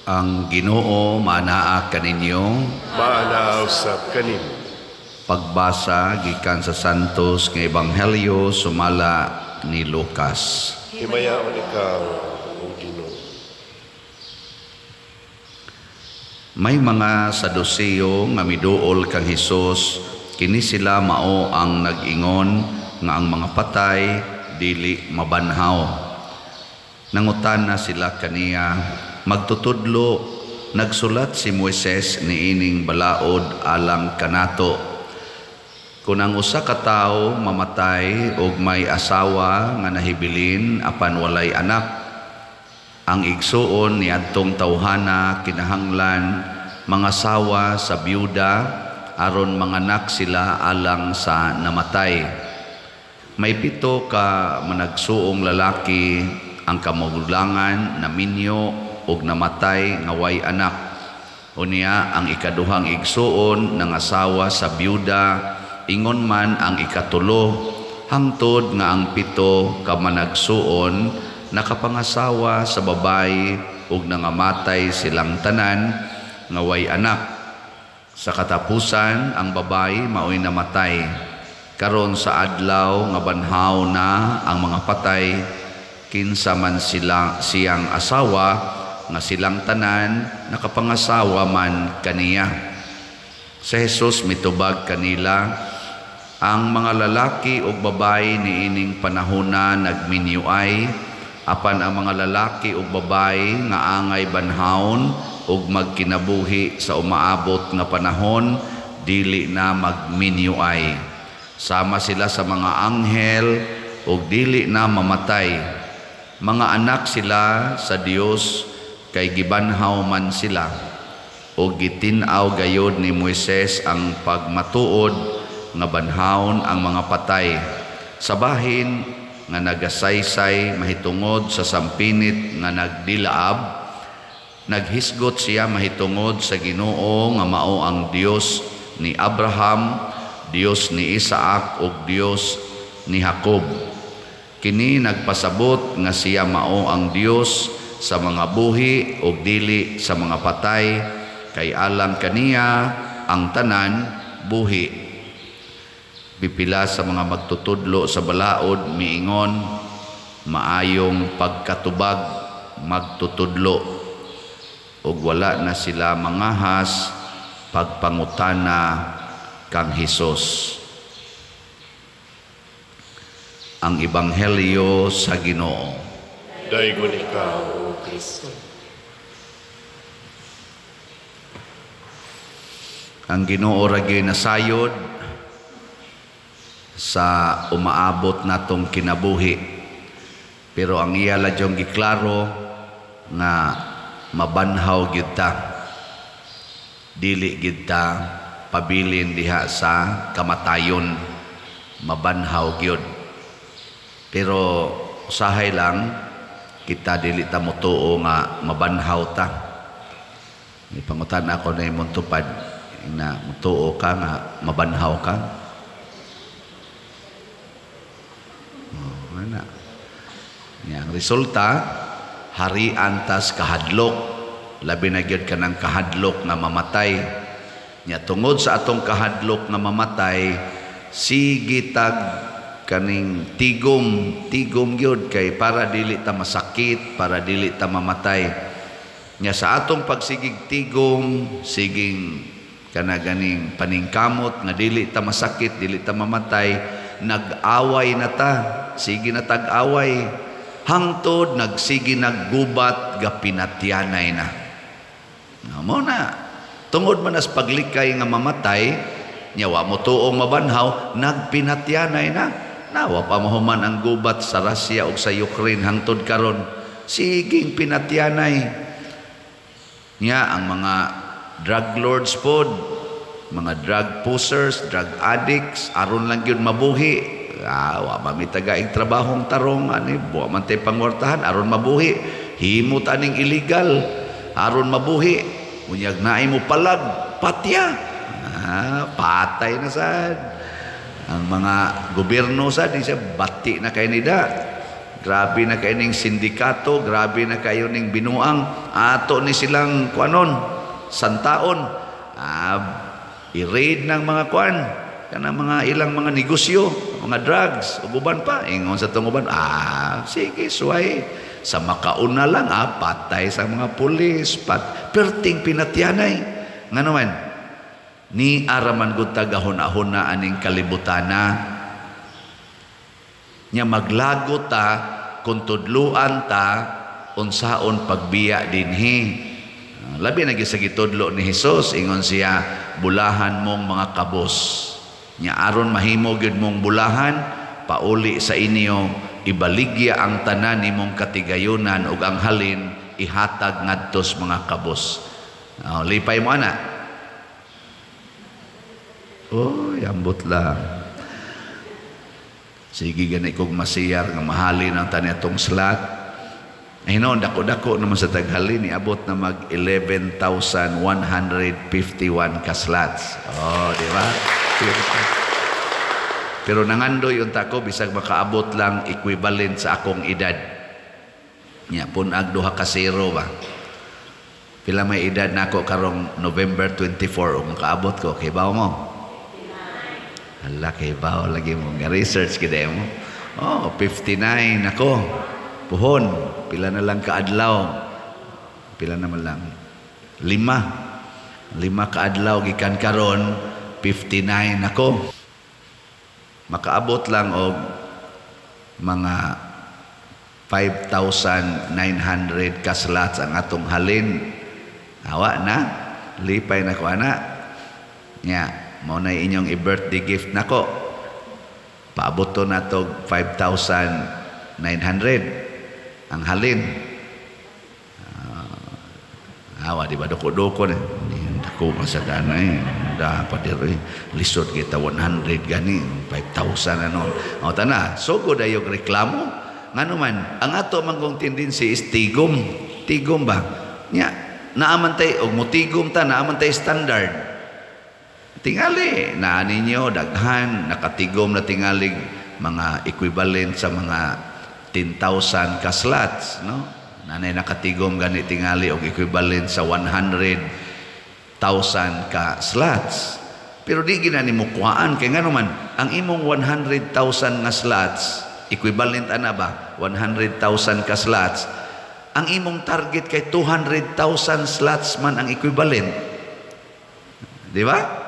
Ang Ginoo maanaa kaninyo. Maanaa usab kanimo. Pagbasa gikan sa Santos nga Ebanghelyo sumala ni Lucas. Himayaon ikaw, O Ginoo. May mga Saduseo nga miduol kang Hesus, kini sila mao ang nag-ingon nga ang mga patay dili mabanhaw. Nangutana sila kaniya, "Magtutudlo, nagsulat si Moises niining balaod alang kanato. Kung ang usa ka tawo mamatay og may asawa nga nahibilin apan walay anak, ang igsuon niadtong tawhana kinahanglan mangasawa sa byuda aron manganak sila alang sa namatay. May 7 ka managsuong lalaki, ang kamagulangan naminyo og namatay nga way anak. Unya ang ikaduhang igsuon nangasawa sa byuda, ingon man ang ikatulo, hangtod nga ang 7 ka managsuon nakapangasawa sa babayi ug nangamatay silang tanan nga way anak. Sa katapusan ang babayi maoy namatay. Karon sa adlaw nga banhaw na ang mga patay, kinsa man sila siyang asawa nga silang tanan nakapangasawa man kaniya?" Sa Jesus mitubag kanila, "Ang mga lalaki ug babayi niining panahona nagminyuay, apan ang mga lalaki ug babayi nga angay banhawon ug magkinabuhi sa umaabot nga panahon dili na magminyuay. Sama sila sa mga anghel ug dili na mamatay. Mga anak sila sa Dios kay gibanhaw man sila. Ug gitin-aw gayod ni Moises ang pagmatuod nga banhawon ang mga patay. Sa bahin nga nagasaysay mahitungod sa sampinit nga nagdilaab, naghisgot siya mahitungod sa Ginoo nga mao ang Dios ni Abraham, Dios ni Isaac ug Dios ni Jacob. Kini nagpasabot nga siya mao ang Dios sa mga buhi ug dili sa mga patay, kay alang kaniya ang tanan buhi." Pipila sa mga magtutudlo sa balaod miingon, "Maayong pagkatubag, magtutudlo," ug wala na sila mangahas pagpangutana kang Hesus. Ang Ebanghelyo sa Ginoo. Daygon ikaw, O Kristo. Ang Ginoo ra gyud nasayod sa umaabot natong kinabuhi, pero ang iya ladyong giklaro nga mabanhaw gyud ta, dili gyud ta pabilin diha sa kamatayon, mabanhaw gyud. Pero usahay lang kita dili ta motuo nga mabanhaw ta. May pangutan ako na imong tupad na motuo ka nga mabanhaw ka. Oh, ana. Nya ang resulta, hari antas kahadlok, labi na gyud kanang kahadlok nga mamatay. Nya tungod sa atong kahadlok nga mamatay, sige tag kaning tigom, tigom gyud kay para dili ta masakit, para dili ta mamatay. Nya sa atong pagsigig tigom, siging kana ganing paningkamot nga dili ta masakit, dili ta mamatay, nag-away na ta, sige na tag-away, hangtod nagsige naggubat gapinatyanay na. Mao na, tungod man as paglikay nga mamatay, nya wa mo tuong mabanhaw, nagpinatyanay na. Nawa pa mahuman ang gubat sa Russia ug sa Ukraine hangtod karon, siging pinatyanay. Nya ang mga drug lords pod, mga drug pushers, drug addicts, aron lang gyud mabuhi. Wa man mi tagaig trabahong tarong ani, wa man tay pangwartahan aron mabuhi. Himot aning illegal aron mabuhi. Unyag naay mo palag, patya. Patay na sad. Ang mga gobyerno sad di siya bati na kay nida. Grabe na kayo ning sindikato, grabe na kayo ning binuang. Ato ni silang kuanon, santaon. I-raid ng mga kuan, kanang mga ilang mga negosyo, mga drugs, ug uban pa. Ingon sa tong uban, sige, suway. Sa makauna lang, patay sa mga pulis, perting pinatyanay. Nga naman, ni araman gud tagahuna-huna aning kalibutana. Nya maglago ta kung tudluan ta unsaon pagbiya dinhi. Labi na gyud sa gitudlo ni Hesus, ingon siya, bulahan mong mga kabos. Nya aron mahimo gyud mong bulahan, pauli sa inyo, ibaligya ang tanan nimong katigayunan ug ang halin ihatag ngadto sa mga kabos. Oh, lipay mo ana. Oh, ambot lang. Sige gani kog masiyar nga mahalin ang tani atong slot. Ay noon, dako-dako naman sa taghalin, niabot na mag 11,151 ka slots. Oh, di ba? Pero nangandoy unta ko bisag makaabot lang equivalent sa akong edad. Nya pun-ag duha ka zero ba. Pila may edad nako karong November 24 ug makaabot ko, kay bawo mo. Hala, kay bawo lagi mo nga research gid mo. Oh, 59 ako. Puhon, pila na lang kaadlaw. Pila naman lang? 5. 5 kaadlaw gikan karon, 59 ako. Makaabot lang og mga 5,900 ka slots ang atong halin. Awa na, lipay na ko ana. Nya, mao na inyong i-birthday gift nako. Paabot to na to 5,900 ang halin. Awa di ba doko-doko ni. Dako man sa dana eh. Da pader eh. Lisod kita 100 gani, 5,000 ano. O tana, sugod ayog reklamo. Ngano man, ang ato manggong tendency is tigom. Tigom ba? Nya, naaman tay og mutigom ta, naaman tay standard. Tingali, naa ninyo daghan nakatigom na tingalig mga equivalent sa mga 10,000 ka slots, no? Nanay nakatigom gani tingali og equivalent sa 100,000 ka slots. Pero di gina nimo kuhaan kay ngano man ang imong 100,000 nga slots equivalent ana ba 100,000 ka slots, ang imong target kay 200,000 slots man ang equivalent. Di ba?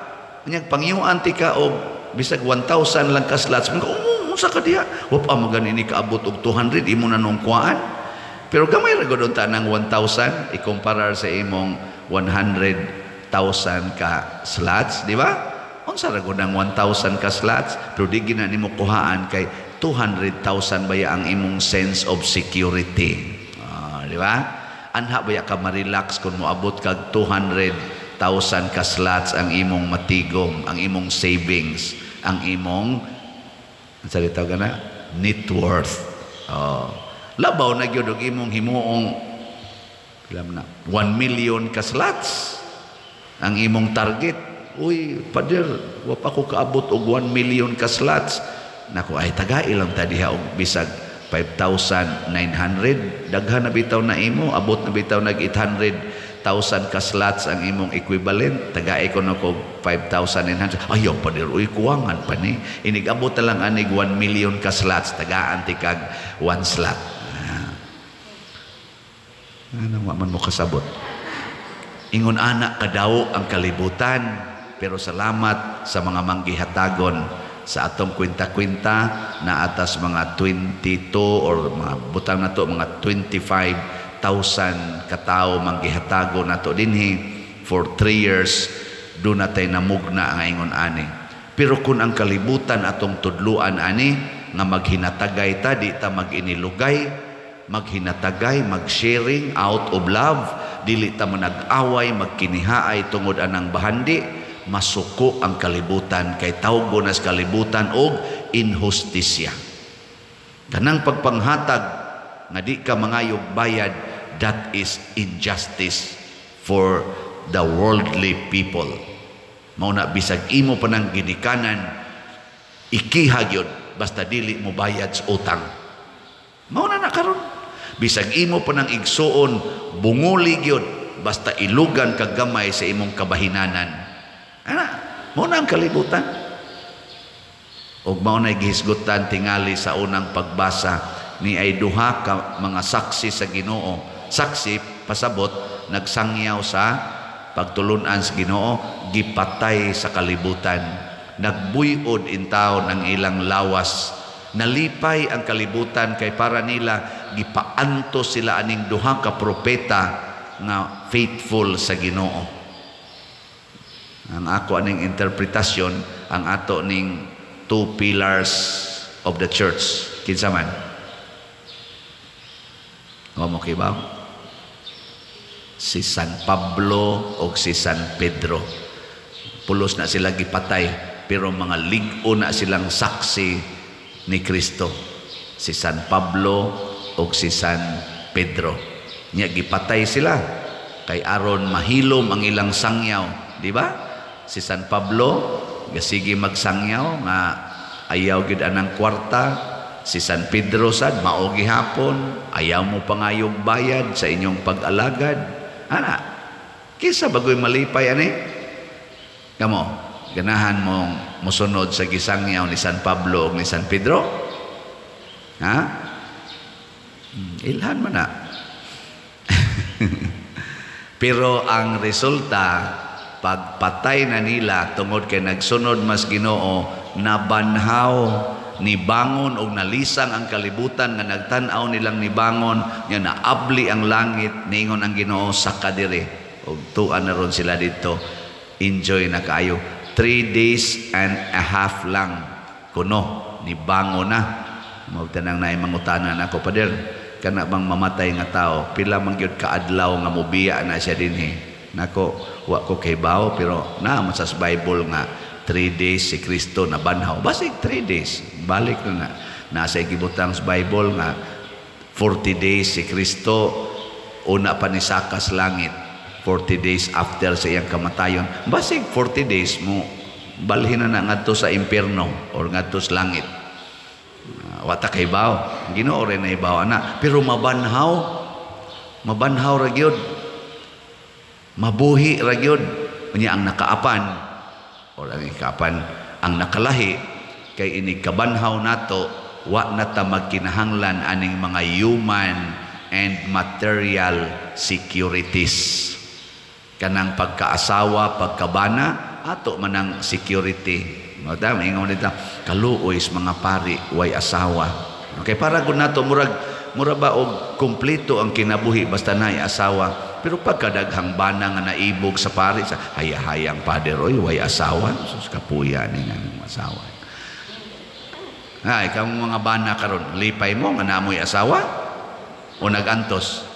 Unyag pangyuan ti ka og bisag 1,000 lang ka slots, mga unsa ka diha? Wa pa man gani ni kaabot og 200 imo na nung kuhaan. Pero gamay ra gud unta nang 1,000 ikumparar sa imong 100,000 ka slots, di ba? Unsa ra gud ang 1,000 ka slots? Pero di gina nimo kuhaan kay 200,000 baya ang imong sense of security. Di ba? Anha baya ka ma-relax kung moabot kag 200,000 ka slots ang imong matigom, ang imong savings, ang imong unsa bitaw gana net worth. Oh. Labaw na gyud og imong himuong alam na 1 million ka slots ang imong target. Uy, pader, wa pa ko kaabot og 1 million ka slots. Nako, ay tagai lang ta diha og bisag 5,900. Daghan na bitaw na imo, abot na bitaw nag 800,000 ka slots ang imong equivalent. Tagai ko na ko 5,900. Ayaw pader, uy, kuwangan pa ni. Inig-abot na lang anig 1 million ka slots, tagaan ti kag 1 slot. Ano wa man mo kasabot? Ingon ana kadawo ang kalibutan, pero salamat sa mga manggihatagon sa atong kwenta-kwenta na atas mga 22 or mga butang nato mga 25,000 katao manggihatagon nato dinhi for 3 years do natay namugna ang ingon ani. Pero kung ang kalibutan atong tudluan ani nga maghinatagay ta, di ta maginilugay, maghinatagay, mag-sharing out of love, dili ta manag-away, magkinihaay tungod anang bahandi, masuko ang kalibutan kay tawgon as kalibutan og inhustisya. Kanang pagpanghatag nga di ka mangayog bayad, that is injustice for the worldly people. Mao na bisag imo pa nang ginikanan, ikiha gyud basta dili mo bayad sa utang. Mao na na karon. Bisag imo pa nang igsuon, bunguli gyud, basta ilugan kag gamay sa imong kabahinanan. Ana, mao na ang kalibutan. Ug mao na gihisgutan tingali sa unang pagbasa ni ay duha ka mga saksi sa Ginoo. Saksi pasabot nagsangyaw sa pagtulunan sa Ginoo, gipatay sa kalibutan. Nagbuyod intawon ang ilang lawas. Nalipay ang kalibutan kay para nila gipaanto sila aning duha ka propeta nga faithful sa Ginoo. Ang ako aning interpretasyon, ang ato ning two pillars of the church. Kinsa man? Wa mo kibaw? Si San Pablo o si San Pedro. Pulos na sila gipatay, pero mga lig-o na silang saksi ni Kristo. Si San Pablo o si San Pedro. Nya gipatay sila kay aron mahilom ang ilang sangyaw, di ba? Si San Pablo gasige magsangyaw nga ayaw gid anang kwarta. Si San Pedro sad mao gihapon, ayaw mo pangayog bayad sa inyong pag-alagad. Ana, kinsa bagoy malipay ani? Kamo, ganahan mong mosunod sa gisangyaw ni San Pablo ug ni San Pedro? Ha? Ilhan man na. Pero ang resulta, pagpatay na nila tungod kay nagsunod mas Ginoo, nabanhaw, nibangon og nalisang ang kalibutan nga nagtan-aw nilang nibangon, nga naabli ang langit, niingon ang Ginoo sa kadiri og tuan na ron sila dito. Enjoy na kaayo. 3 days and a half lang kuno nibangon na. Mao tanang naay mangutana nako, "Pader, kana bang mamatay nga tao, pila man gyud kaadlaw nga mobiya na siya dinhi?" Nako, wa ko kahibaw, pero naa man sa Bible nga 3 days si Kristo nabanhaw. Basig 3 days balik na na. Nasa gibutang sa Bible nga 40 days si Kristo una pa ni sakas langit, 40 days after sa iyang kamatayon. Basig 40 days mo balhin na na ngadto sa impierno or ngadto sa langit. Wa ta kahibaw, Ginoo rin nahibaw ana, pero mabanhaw, mabanhaw ra gyud, mabuhi ra gyud. Unya ang nakaapan or ang ikaapan ang nakalahi kay inig kabanhaw nato, wa na ta magkinahanglan aning mga human and material securities. Kanang pagkaasawa, pagkabana, ato manang security. Mao ta ingon dito, kaluoy sa mga pari way asawa. Okay, para gud nato murag mura ba og kumpleto ang kinabuhi basta naay asawa. Pero pagkadaghang bana nga naibog sa pari, sa haya-hayang pader, oy, way asawa, sus, kapuya ni nga asawa. Ay, kamo mga bana karon, lipay mo nga naamoy asawa o nagantos?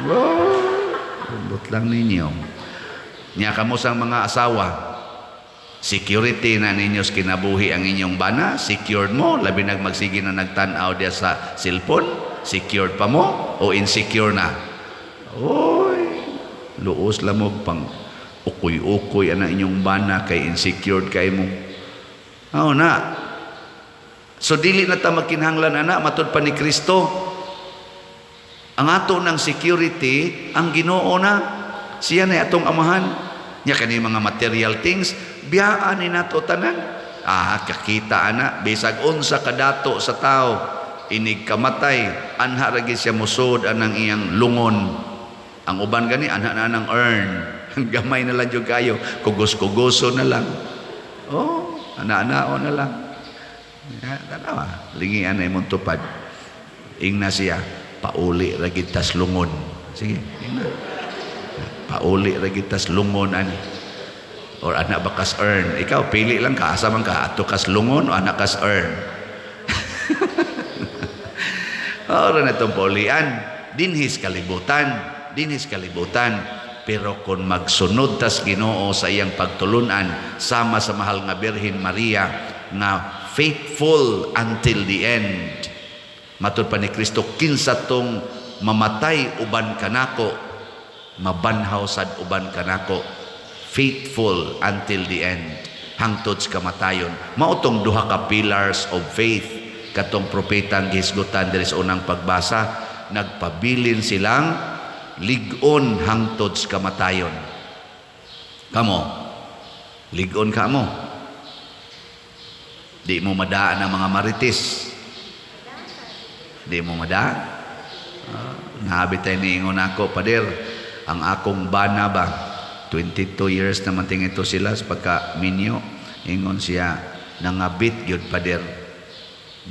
Oh, lambot lang ninyo. Nya kamo sang mga asawa, security na ninyo sa kinabuhi ang inyong bana, secured mo, labi nag magsige na nagtan-aw diya sa cellphone, secured pa mo o insecure na? Oy, luos lang mo pang ukoy-ukoy ana inyong bana kay insecured kay mo. Oh na. So dili na ta magkinahanglan ana matud pa ni Kristo. Ang ato ng security ang Ginoo na. Siya na atong amahan. Nya kani mga material things biyaan ni nato tanan. Ah, kakita ana bisag unsa kadato sa tao inig kamatay, anha ra gyud siya musod anang iyang lungon. Ang uban gani anha na nang urn. Gamay na lang jud kayo, kugos-kugoso na lang. Oh, ana-anao na lang. Ya, tanawa, lingian na imong tupad. Ingna siya, pauli ra gid tas lungon. Sige, ingna. Pauli ra gid tas lungon ani. Or ana ba kas urn? Ikaw pili lang ka, asa man ka, ato kas lungon o ana kas urn. Ora na itong paulian, dinhis kalibutan, dinhis kalibutan. Pero kung magsunod tas Ginoo sa iyang pagtulunan sama sa mahal nga Birhen Maria nga faithful until the end. Matud pa ni Kristo, kinsa tong mamatay uban kanako, mabanhaw sad uban kanako. Faithful until the end, hangtod sa kamatayon. Mao tong duha ka pillars of faith. Katong propetang gihisgutan diri sa unang pagbasa, nagpabilin silang lig-on hangtod sa kamatayon. Kamo, lig-on ka mo. Di mo madaan ang mga marites. Di mo madaan. Nahabi tayo niingon ako, "Pader, ang akong bana ba, 22 years naman tingin ito sila sa pagka minyo." Ingon siya, "Nangabit gyud, Pader.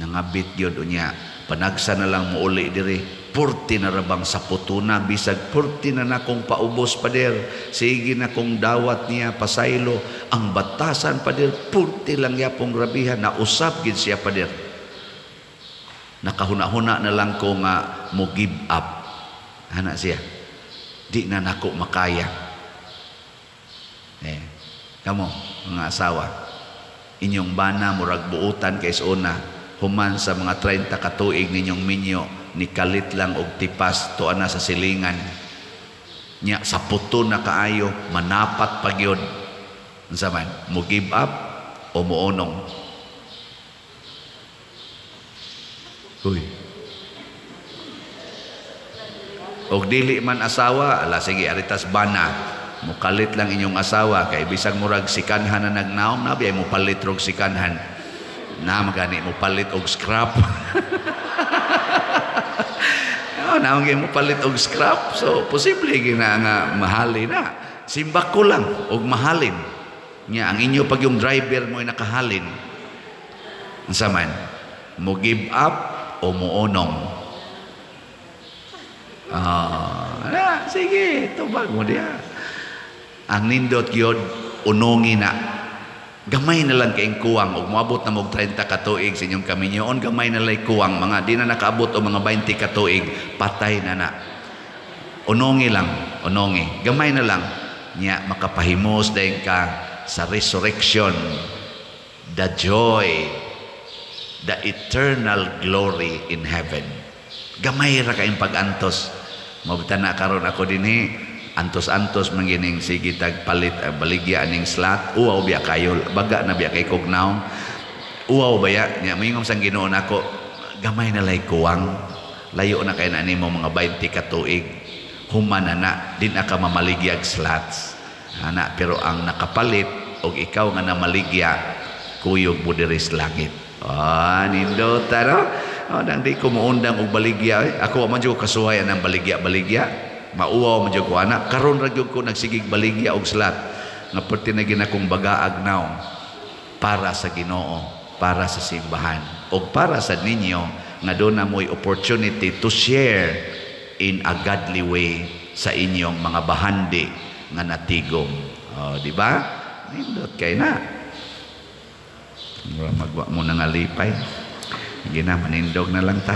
Nangabit gyud unya. Panagsa na lang muuli diri. Purti na rabang sa putuna, bisag purti na nakong paubos, Pader. Sige na kong dawat niya, pasaylo. Ang batasan, Pader, purti lang yapong grabihan. Nausap gid siya, Pader. Nakahuna-huna na lang ko nga mo give up." Hana siya. "Di na nako makaya." Eh, kamo, mga asawa, inyong bana murag buutan kay una, human sa mga 30 ka tuig ninyong minyo, nikalit lang og tipas tuan na sa silingan. Nya sa puto na kaayo, manapat pa gyud. Unsa man, mo give up o mounong? Uy. Og dili man asawa, ala sige, aritas bana. Mukalit lang inyong asawa kay bisag murag sikanhan na nagnaong na biya mo palit rog sikanhan. Na magani mo palit og scrap. Oh, naong gyud mo palit og scrap. So posible gina nga mahali na. Simbak ko lang og mahalin. Nya ang inyo pag yung driver mo ay nakahalin. Unsa man? Mo give up o mounong? Ah, sige, tubag mo diya. Ang nindot gyud, unongi na. Gamay na lang kayong kuwang og moabot na mog 30 ka tuig sa inyong kaminyoon, gamay na lay kuwang, mga di na nakaabot og mga 20 ka tuig, patay na na. Unongi lang, unongi. Gamay na lang nya makapahimos dayon ka sa resurrection, the joy, the eternal glory in heaven. Gamay ra kayong pag-antos. Mabita na karon ako dinhi, antos-antos man gining sige tag palit baligya aning slot, uwaw biya kayo, baga na biya kay kognaw. Uwaw baya nya moingon sang Ginoo nako, gamay na lay kuwang. Layo na kay na nimo mga 20 ka tuig. Human na na, di na ka mamaligyag slots. Ana, pero ang nakapalit og ikaw nga namaligya, kuyog mo diri sa langit. Ah, nindota no? Oh, nang di ko muundang og baligya. Eh. Ako man jud kasuhay ang baligya-baligya. Mauwaw man jud ko ana. Karon ra jud ko nagsigig baligya og slot. Nga perti na ginakong bagaag naong para sa Ginoo, para sa simbahan, og para sa ninyo nga doon na mo'y opportunity to share in a godly way sa inyong mga bahandi nga natigom. Oh, di ba? Nindot kay na. Magwa mo na nga lipay. Sige na, manindog na lang ta.